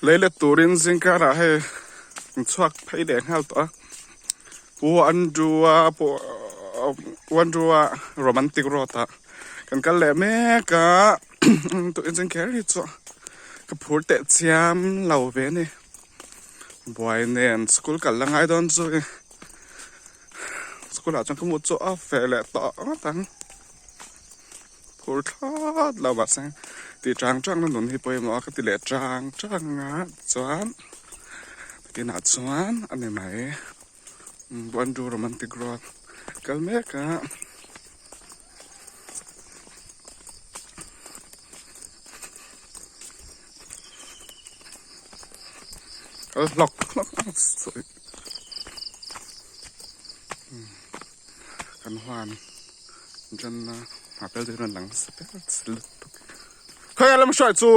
Lei let turin zingkarah hei an chhuak phei leh nghal tawh a Pu Andrew-a pawh Pu Andrew-a romantic road ah kan kal leh mek a tukin zing kher hi chu ka phur teh chiam lo ve a ni buai nen school kal la ngai dawn chu school ah chuan ka mut chu a feh leh tawh ngawt ang. Phur thlawt lo mahse tih chang chang na nun hi pawimawh a ka ti leh chang chang a chuan nakinah chuan a ni mai Buandu romantic road kal mek a. Kal hlawk hlawk a Kan huan janna a pel deuh hian a lang nasa ber lutuk. Khawi a lam hruai chu.